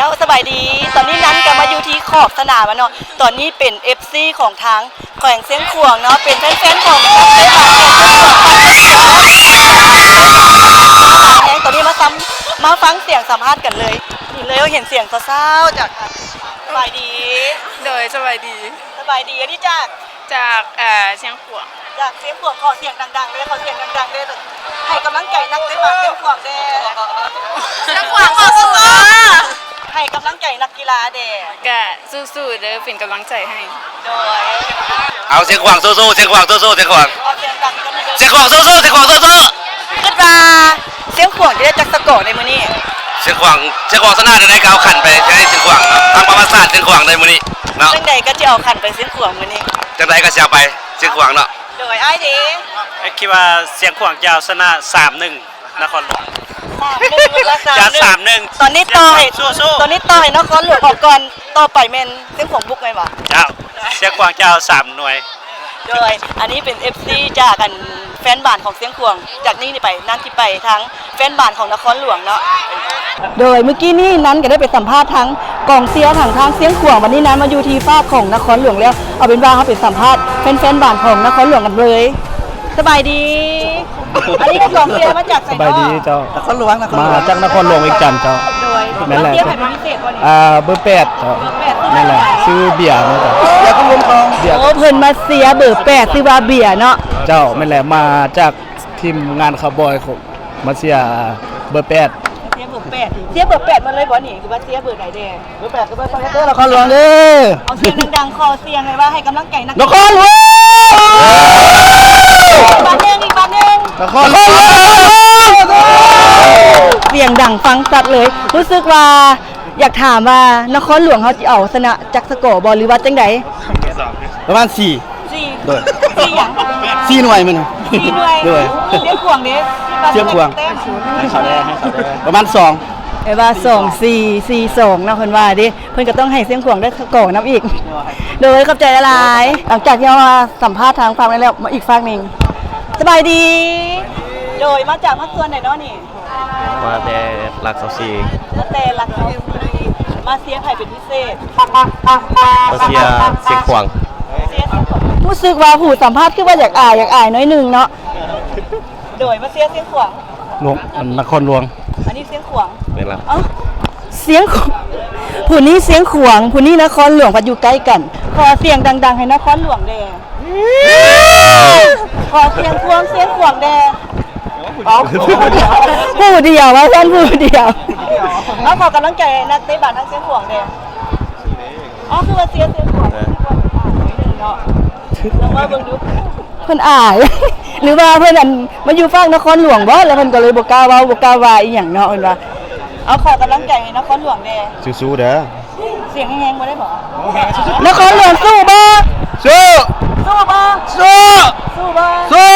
ເຈົ້າ ສະບາຍດີ. ຕອນນີ້ນັ້ນກໍມາຢູ່ທີ່ຂອບສະໜາມແລ້ວເນາະ. ຕອນນີ້ເປັນເອັຟຊີຂອງທາງແຂວງຊຽງຂວາງເນາະ, ເປັນແຟນໆຂອງນັກເຕະບານແຂວງຊຽງຂວາງ. ຕອນນີ້ມາຊຳ ມາຟັງສຽງສຳພາດກັນເລີຍ. ນີ້ເລີຍ ເຫັນສຽງສາວໆຈາກ ສະບາຍດີ. ໂດຍ ສະບາຍດີ. ສະບາຍດີ. ອັນນີ້ຈາກ ຈາກ ເອີ ຊຽງຂວາງ. ຈາກຊຽງຂວາງ. ຂໍສຽງດັງໆເດີ້ ຂໍສຽງດັງໆເດີ້. ໃຫ້ກຳລັງໃຈນັກເຕະບານຊຽງຂວາງແດ່. ຊຽງຂວາງສູ້ໆ. ໃຫ້ກຳລັງໃຈນັກກິລາແດ່. ກະສູ້ໆເດີ້ ເປັນກຳລັງໃຈໃຫ້. ໂດຍ. ເອົາ ຊຽງຂວາງສູ້ໆ ຊຽງຂວາງສູ້ໆ ຊຽງຂວາງ. ຂໍສຽງດັງກວ່ານີ້ເດີ້. ຊຽງຂວາງສູ້ໆ ຊຽງຂວາງສູ້ໆ. ຄິດວ່າຊຽງຂວາງຈະໄດ້ຈັກສະກໍໃນມື້ນີ້? ຊຽງຂວາງ ຊຽງຂວາງຊະນະຈັ່ງໃດກໍເອົາຂັນໄປໃຫ້ຊຽງຂວາງເນາະ, ຕາມປະຫວັດສາດຊຽງຂວາງໃນມື້ນີ້ເນາະ. ຈັ່ງໃດກໍຈະເອົາຂັນໄປຊຽງຂວາງມື້ນີ້. ຈັ່ງໃດກໍຊິເອົາໄປຊຽງຂວາງເນາະ. ໂດຍ. ອ້າຍເດ? ຄິດວ່າຊຽງຂວາງຈະເອົາຊະນະສາມໜຶ່ງ ນະຄອນຫຼວງ. ສາມໜຶ່ງ ວ່າຊະ ສາມໜຶ່ງ. ຕອນນີ້ຕໍ່ໃຫ້ ສູ້ໆ ຕອນນີ້ຕໍ່ໃຫ້ນະຄອນຫຼວງອອກກ່ອນ, ຕໍ່ໄປແມ່ນຊຽງຂວາງບຸກແມ່ນບໍ່? ເຈົ້າ. ຊຽງຂວາງຈະເອົາສາມໜ່ວຍ. ໂດຍ. ອັນນີ້ເປັນເອັຟຊີຈາກ ອັນ ແຟນບານຂອງຊຽງຂວາງ. ຈາກນີ້ນີ້ໄປ ນັ້ນທີ່ໄປທາງແຟນບານຂອງນະຄອນຫຼວງເນາະ. ໂດຍ. ມື້ກີ້ນີ້ນັ້ນກໍໄດ້ໄປສຳພາດທາງກອງເຊຍທາງ ທາງຊຽງຂວາງ, ບັດນີ້ນັ້ນມາຢູ່ທີ່ຟາກຂອງນະຄອນຫຼວງແລ້ວ. ເອົາເປັນວ່າເຮົາໄປສຳພາດແຟນໆບານຂອງນະຄອນຫຼວງກັນເລີຍ. ສະບາຍດີ. ອັນນີ້ຄືກອງເຊຍມາຈາກໃສເນາະ? ສະບາຍດີເຈົ້າ. ນະຄອນຫຼວງ ນະຄອນຫຼວງ. ມາຈາກນະຄອນຫຼວງວຽງຈັນເຈົ້າ. ໂດຍ. ແມ່ນແຫຼະ. ມາເຊຍໃຜເປັນພິເສດບໍ່ນີ້? ອ່າ ເບີແປດເຈົ້າ. ເບີແປດ. ແມ່ນແຫຼະ. ຊື່ເບຍເນາະເຈົ້າ. ເບຍຄຳວົງທອງ. ເບຍ. ໂອ້ ເພິ່ນມາເຊຍເບີແປດ ຊື່ວ່າເບຍເນາະ. ເຈົ້າ ແມ່ນແຫຼະ. ມາຈາກທີມງານຄາວບອຍຂອງ ມາເຊຍເບີແປດ. ມາເຊຍເບີແປດ. ເຊຍເບີແປດໝົດເລີຍບໍ່ນີ້ ຫຼືວ່າເຊຍເບີໃດແດ່? ເບີແປດກໍເບີແປດເດີ້ ນະຄອນຫຼວງເດີ້. ເອົາສຽງດັງໆ ຂໍສຽງເລີຍວ່າໃຫ້ກຳລັງໃຈນັກ ນະຄອນຫຼວງ. ອີກບາດໜຶ່ງ ອີກບາດໜຶ່ງ. ນະຄອນຫຼວງ. ສຽງດັງຟັງຊັດເລີຍ. ຮູ້ສຶກວ່າຢາກຖາມວ່ານະຄອນຫຼວງເຮົາຊິເອົາຊະນະຈັກສະກໍບໍ່ ຫຼືວ່າຈັ່ງໃດ? ປະມານສີ່. ສີ່. ໂດຍ. ສີ່ຫຍັງ? ສີ່ໜ່ວຍມັນ. ສີ່ໜ່ວຍ. ໂດຍ. ຊຽງຂວາງເດ້? ຊຽງຂວາງ ໃຫ້ເຂົາແດ່ ໃຫ້ເຂົາແດ່. ປະມານສອງ. ແປວ່າສອງສີ່ ສີ່ສອງເນາະ ເພິ່ນວ່າເດ້. ເພິ່ນກໍຕ້ອງໃຫ້ຊຽງຂວາງໄດ້ສະກໍນຳອີກ. ໂດຍ. ຂອບໃຈຫຼາຍໆ. ຫຼັງຈາກທີ່ເຮົາມາສຳພາດທາງຟາກນັ້ນແລ້ວ ມາອີກຟາກໜຶ່ງ. ສະບາຍດີ. ໂດຍ. ມາຈາກພາກສ່ວນໃດເນາະນີ້? ມາແຕ່ຫຼັກຊາວສີ່. ມາແຕ່ຫຼັກຊາວສີ່. ມາເຊຍໃຜເປັນພິເສດ? ມາເຊຍຊຽງຂວາງ. ເຊຍຊຽງຂວາງ. ຮູ້ສຶກວ່າຜູ້ສຳພາດຄືວ່າຢາກອາຍ ຢາກອາຍໜ້ອຍໜຶ່ງເນາະ. ໂດຍ. ມາເຊຍຊຽງຂວາງ. ຫຼວງ ອັນ ນະຄອນຫຼວງ. ອັນນີ້ຊຽງຂວາງ. ແມ່ນລະ. ເອົ້າ ຊຽງຂວາງ ຜູ້ນີ້ຊຽງຂວາງ ຜູ້ນີ້ນະຄອນຫຼວງ ພັດຢູ່ໃກ້ກັນ. ຂໍສຽງດັງໆໃຫ້ນະຄອນຫຼວງແດ່. ຂໍສຽງພວມຊຽງຂວາງແດ່. ເອົ້າ ຜູ້ດຽວ ວ່າຊັ້ນ ຜູ້ດຽວ. ເອົາ ຂໍກຳລັງໃຈນັກເຕະບານທາງຊຽງຂວາງແດ່. ອໍ ຄືວ່າເຊຍຊຽງຂວາງ. ເອີ ເນາະ ລອງເວົ້າເບິ່ງດູ. ເພິ່ນອາຍ ຫຼືວ່າເພິ່ນ ອັນ ມາຢູ່ຟາກນະຄອນຫຼວງບໍ ແລ້ວເພິ່ນກໍເລີຍບໍ່ກ້າເວົ້າ ບໍ່ກ້າວ່າອີ່ຫຍັງເນາະ ເພິ່ນວ່າ. ເອົາ ຂໍກຳລັງໃຈໃຫ້ນະຄອນຫຼວງແດ່. ສູ້ໆເດີ້. ສຽງແຮງໆບໍ່ໄດ້ບໍ? ນະຄອນຫຼວງສູ້ບໍ່? ສູ້! ສູ້ບໍ່? ສູ້! ສູ້ບໍ່? ສູ້!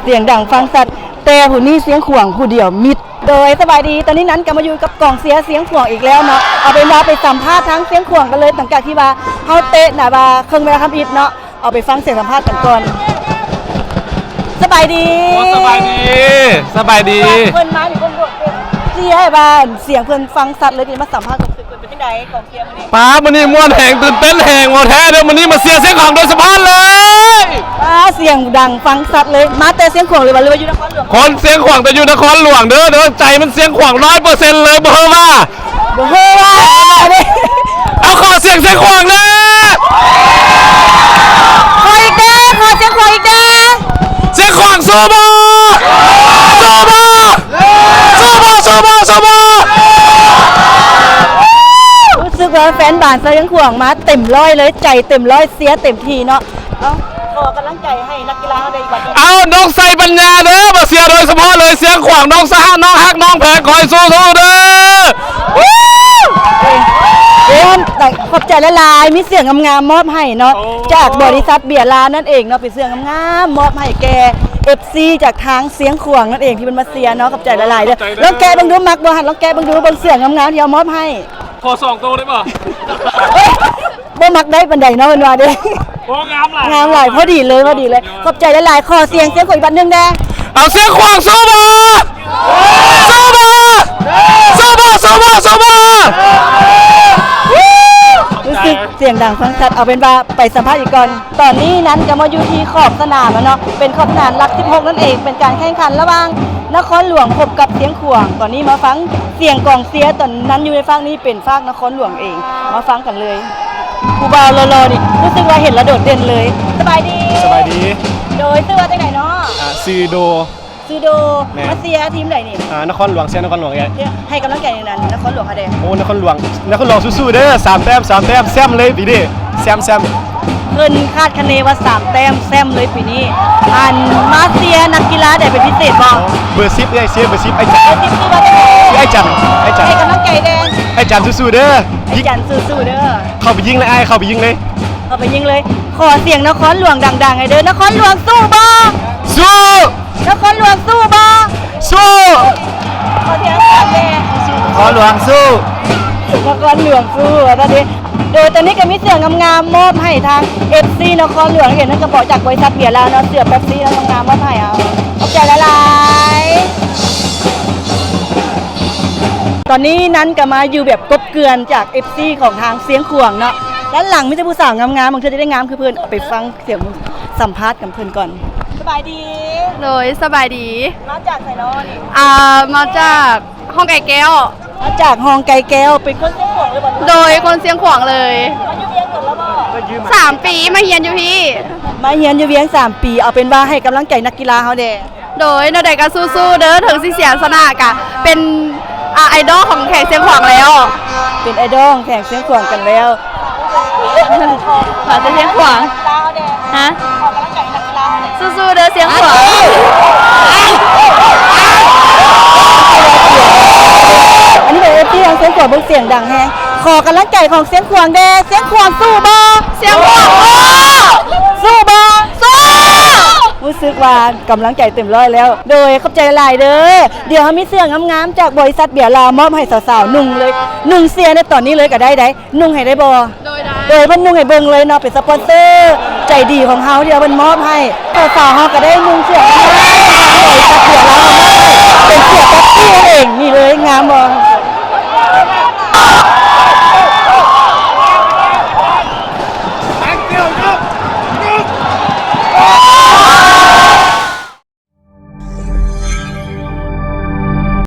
ສຽງດັງຟັງຊັດ ແຕ່ຜູ້ນີ້ຊຽງຂວາງຜູ້ດຽວມິດ. ໂດຍ. ສະບາຍດີ. ຕອນນີ້ນັ້ນກໍມາຢູ່ກັບກອງເຊຍຊຽງຂວາງອີກແລ້ວເນາະ. ເອົາເປັນວ່າໄປສຳພາດທາງຊຽງຂວາງກັນເລີຍ ຫຼັງຈາກທີ່ວ່າເຮົາເຕະນະວ່າເຄິ່ງເວລາທຳອິດເນາະ. ເອົາໄປຟັງສຽງສຳພາດກັນກ່ອນ. ສະບາຍດີ. ໂອ້ ສະບາຍດີ ສະບາຍດີ. ເພິ່ນມານີ້ເພິ່ນບອກເປັນ ທີ່ໃຫ້ວ່າສຽງເພິ່ນຟັງຊັດເລີຍ ທີ່ມາສຳພາດ ຄວາມຮູ້ສຶກເພິ່ນເປັນຈັ່ງໃດ ກອງເຊຍມື້ນີ້? ປ້າ ມື້ນີ້ມ່ວນແຮງ ຕື່ນເຕັ້ນແຮງ ເວົ້າແທ້ເດີ້. ມື້ນີ້ມາເຊຍຊຽງຂວາງໂດຍສະເພາະເລີຍ. ປ້າ ສຽງດັງຟັງຊັດເລີຍ. ມາແຕ່ຊຽງຂວາງ ຫຼືວ່າ ຫຼືວ່າຢູ່ນະຄອນຫຼວງ? ຄົນຊຽງຂວາງ ແຕ່ຢູ່ນະຄອນຫຼວງເດີ້. ເດີ້ ໃຈມັນຊຽງຂວາງຮ້ອຍເປີເຊັນເລີຍ ບໍ່ເຮີ້ວ່າ. ບໍ່ເຮີ້ວ່າເດ້. ເອົາ ຂໍສຽງຊຽງຂວາງແດ່. ຂໍອີກແດ່ ຂໍສຽງຂວາງອີກແດ່. ຊຽງຂວາງສູ້ບໍ່? ສູ້ບໍ່? ສູ້ບໍ່? ສູ້ບໍ່? ສູ້ບໍ່? ຮູ້ສຶກວ່າແຟນບານຊຽງຂວາງມາເຕັມຮ້ອຍເລີຍ ໃຈເຕັມຮ້ອຍ ເຊຍເຕັມທີ່ເນາະ. ເອົາ ຂໍກຳລັງໃຈໃຫ້ນັກກິລາເຮົາໄດ້ອີກບາດໜຶ່ງ. ເອົາ ນ້ອງໄຊປັນຍາເດີ້ ມາເຊຍໂດຍສະເພາະເລີຍ ຊຽງຂວາງ ນ້ອງສະຫະ ນ້ອງຮັກ ນ້ອງແພງ ຂໍໃຫ້ສູ້ໆເດີ້. ເອີ ຂອບໃຈຫຼາຍໆ ມີເສື້ອງາມໆມອບໃຫ້ເນາະ. ໂອ້ ຈາກບໍລິສັດເບຍລານັ້ນເອງເນາະ ເປັນເສື້ອງາມໆມອບໃຫ້ແກ່ເອັຟຊີຈາກທາງຊຽງຂວາງນັ້ນເອງ ທີ່ເພິ່ນມາເຊຍເນາະ. ຂອບໃຈຫຼາຍໆເດີ້. ໂອ້ ຂອບໃຈເດີ້. ລອງແກະເບິ່ງດູ ມັກບໍ່ຫັ້ນ? ລອງແກະເບິ່ງດູ ເບິ່ງເສື້ອງາມໆທີ່ເຮົາມອບໃຫ້. ຂໍສອງໂຕໄດ້ບໍ່? ໂອ້ຍ ບໍ່ມັກໄດ້ປານໃດເນາະ ເພິ່ນວ່າເດ້. ໂອ້ ງາມຫຼາຍ ງາມຫຼາຍ ພໍດີເລີຍ ພໍດີເລີຍ. ຂອບໃຈຫຼາຍໆ. ຂໍສຽງຊຽງຂວາງອີກບາດໜຶ່ງແດ່. ເອົາ ຊຽງຂວາງສູ້ບໍ່? ສູ້ບໍ່? ສູ້ບໍ່? ສູ້ບໍ່? ສູ້ບໍ່? ສູ້ບໍ່? ສູ້ບໍ່? ດັງໆ ຟັງຊັດ ເອົາເປັນວ່າໄປສຳພາດອີກກ່ອນ. ຕອນນີ້ນັ້ນກໍມາຢູ່ທີ່ຂອບສະໜາມແລ້ວເນາະ ເປັນຂອບສະໜາມຫຼັກສິບຫົກນັ້ນເອງ ເປັນການແຂ່ງຂັນລະຫວ່າງນະຄອນຫຼວງພົບກັບຊຽງຂວາງ. ຕອນນີ້ມາຟັງສຽງກອງເຊຍ ຕອນນັ້ນຢູ່ໃນຟາກນີ້ເປັນຟາກນະຄອນຫຼວງເອງ ມາຟັງກັນເລີຍ. ຜູ້ບ່າວຫຼໍ່ໆນີ້ ຮູ້ສຶກວ່າເຫັນແລ້ວໂດດເດັ່ນເລີຍ. ສະບາຍດີ. ສະບາຍດີ. ໂດຍ ຊື່ວ່າຈັ່ງໃດເນາະ? ອ່າ ຊື່ໂດ. ຊື່ໂດ. ແມ່ນ. ມາເຊຍທີມໃດນີ້? ອ່າ ນະຄອນຫຼວງ ເຊຍນະຄອນຫຼວງເດ້. ໃຫ້ກຳລັງໃຈແນວນັ້ນ ນະຄອນຫຼວງເຮົາເດ້. ໂອ້ ນະຄອນຫຼວງ ນະຄອນຫຼວງສູ້ໆເດີ ສາມແຕ້ມ ສາມແຕ້ມ ແຊ້ມເລີຍປີນີ້ ແຊ້ມ ແຊ້ມ. ເພິ່ນຄາດຄະເນວ່າສາມແຕ້ມ ແຊ້ມເລີຍປີນີ້. ອັນ ມາເຊຍນັກກິລາໃດເປັນພິເສດບໍ່? ເບີສິບ ເອື້ອຍເຊຍເບີສິບ ອ້າຍຈັນ. ເບີສິບຊື່ວ່າຈັ່ງໃດ? ຊື່ອ້າຍຈັນ ອ້າຍຈັນ. ໃຫ້ກຳລັງໃຈແດ່. ອ້າຍຈັນສູ້ໆເດີ. ອ້າຍຈັນສູ້ໆເດີ. ເຂົ້າໄປຍິງເລີຍອ້າຍ ເຂົ້າໄປຍິງເລີຍ. ເຂົ້າໄປຍິງເລີຍ. ຂໍສຽງນະຄອນຫຼວງດັງໆໃຫ້ເດີ. ນະຄອນຫຼວງສູ້ບໍ່? ສູ້! ນະຄອນຫຼວງສູ້ບໍ່? ສູ້! ຂໍສຽງນະຄອນຫຼວງສູ້! ນະຄອນຫຼວງສູ້ ວ່າຊັ້ນເດ. ໂດຍຕອນນີ້ກໍມີເສື້ອງາມໆມອບໃຫ້ທາງເອັຟຊີນະຄອນຫຼວງ ເຫັນນັ້ນກະເບາະຈາກບໍລິສັດເບຍລາວເນາະ ເສື້ອເປັບຊີນະຄອນຫຼວງງາມມອບໃຫ້. ເອົາ ຂອບໃຈຫຼາຍໆ. ຕອນນີ້ນັ້ນກໍມາຢູ່ແບບກົບເກື່ອນຈາກເອັຟຊີຂອງທາງຊຽງຂວາງເນາະ. ດ້ານຫຼັງມີແຕ່ຜູ້ສາວງາມໆ ບາງເທື່ອຈະໄດ້ງາມຄືເພິ່ນ. ໄປຟັງສຽງສຳພາດກັບເພິ່ນກ່ອນ. ສະບາຍດີ. ໂດຍ ສະບາຍດີ. ມາຈາກໃສເນາະນີ້? ອ່າ ມາຈາກຮ່ອງໄກ່ແກ້ວ. ມາຈາກຮ່ອງໄກ່ແກ້ວ ເປັນຄົນຊຽງຂວາງເລີຍບໍ່? ໂດຍ ຄົນຊຽງຂວາງເລີຍ. ມາຢູ່ວຽງດົນແລ້ວບໍ່? ສາມປີ ມາຮຽນຢູ່ພີ້. ມາຮຽນຢູ່ວຽງສາມປີ. ເອົາເປັນວ່າໃຫ້ກຳລັງໃຈນັກກິລາເຮົາແດ່. ໂດຍ ແນວໃດກໍສູ້ໆເດີ ເຖິງຊິເສຍຊະນະກະເປັນ ອ່າ ໄອດອລຂອງແຂວງຊຽງຂວາງແລ້ວ. ເປັນໄອດອລຂອງແຂວງຊຽງຂວາງກັນແລ້ວ. ມາແຕ່ຊຽງຂວາງ. ຮະ? ສູ້ໆເດີຊຽງຂວາງ. ອັນນີ້ເປັນເອັຟຊີຂອງຊຽງຂວາງ ເບິ່ງສຽງດັງແຮງ. ຂໍກຳລັງໃຈຂອງຊຽງຂວາງແດ່. ຊຽງຂວາງສູ້ບໍ່? ຊຽງຂວາງສູ້! ສູ້ບໍ່? ສູ້! ຮູ້ສຶກວ່າກຳລັງໃຈເຕັມຮ້ອຍແລ້ວ. ໂດຍ ຂອບໃຈຫຼາຍເດີ. ດຽວເຮົາມີເສື້ອງາມໆຈາກບໍລິສັດເບຍລາວມອບໃຫ້ສາວໆນຸ່ງເລີຍ. ນຸ່ງເຊຍໃນຕອນນີ້ເລີຍກໍໄດ້ໃດ. ນຸ່ງໃຫ້ໄດ້ບໍ່? ໂດຍ ໄດ້. ໂດຍ ເພິ່ນນຸ່ງໃຫ້ເບິ່ງເລີຍເນາະ. ເປັນສະປອນເຊີໃຈດີຂອງເຮົາທີ່ເພິ່ນມອບໃຫ້. ສາວໆເຮົາກໍໄດ້ນຸ່ງເສື້ອງາມໆ ເປັນເສື້ອແປັບຊີນັ້ນເອງ. ນີ້ເລີຍ ງາມບໍ່?